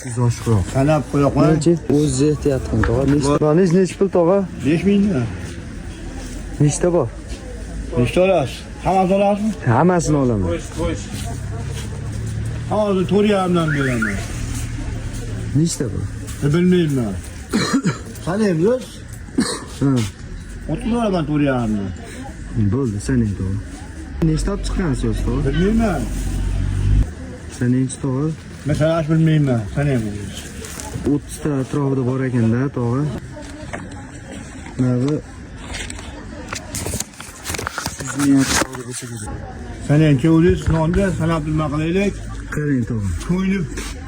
Yuz oshiqroq. Sanab qo'ya qo'y. Nechi? O'zingiz ehtiyot qiling, tog'a. Nechta? Nechi pul, tog'a? 5000 mi? Nechta bor? Nechta olasiz? Hammasini olasizmi? Hammasini olaman. Hammasini 4,5 dan beraman. Nechta bor? Bilmayman. Sanaymiz. Ha, 30 olaman 4,5 dan. Bo'ldi, sanang, tog'a. Nechta olib chiqqansiz o'zi, tog'a? Bilmayman. Sanangchi, tog'a. Men sanash bilmayman. Sanaymiz. 30 ta atrofida bor ekanda, tog'a. Mana bu 100 ming atrofida bo'lsa kerak. Sanang, o'zingiz nonni sanab nima qilaylik? Qarang, tog'a. Ko'nglim,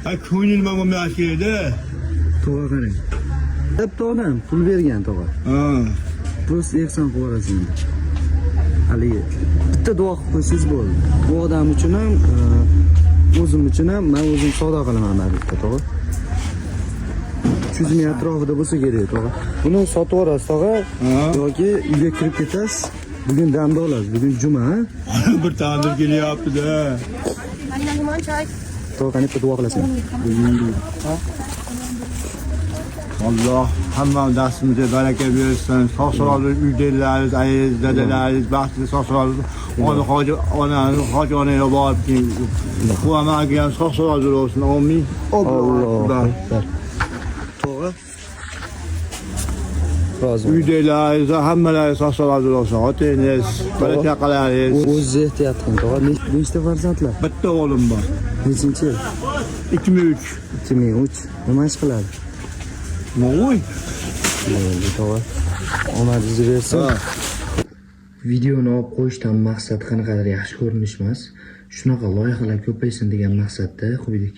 ha, ko'nglim nima bo'lmash kerakda. Tog'a, qarang. Bitta odam pul bergan, tog'a. Ha. Просто ehson qilib yuborasiz endi. Haligi bitta duo qilib qo'ysangiz bo'ldi. Bu odam uchun ham, o'zim uchun ham, men o'zim savdo qilaman mana bu yerda, tog'a. 300 ming atrofida bo'lsa kerak, tog'a. Buni sotib yuborasiz, tog'a, yoki uyga kirib ketasiz. Bugun damda olasiz. Bugun juma, ha? Bir tandir kelyapti-da. Tog'a, qani bitta duo qilasan. Alloh hamma dastimizga baraka bersin. Sog' salomat uydagilaringiz, ayiz, dadalaringiz baxtli, sog' salomat. Ona hoji, onani hoji onaga borib keyin bu amaga ham sog' salomat bo'lsin. Amin. Allohu akbar. Tog'a. Rozi bo'ling. Uydagilaringiz hammalari sog' salomat bo'lsin. Otangiz, bola chaqalaringiz. O'zingiz ehtiyot qiling, tog'a. Nechta farzandlar? Bitta o'g'lim bor. Nechinchi yil? 2003. 2003. Nima ish qiladi? Mo'y. Bo'ldi, tog'a. Omadingizni bersin. Ha. Videoni olib qo'yishdan maqsad qanaqadir yaxshi ko'rinish emas. Shunaqa loyihalar ko'paysin degan maqsadda qo'ydik.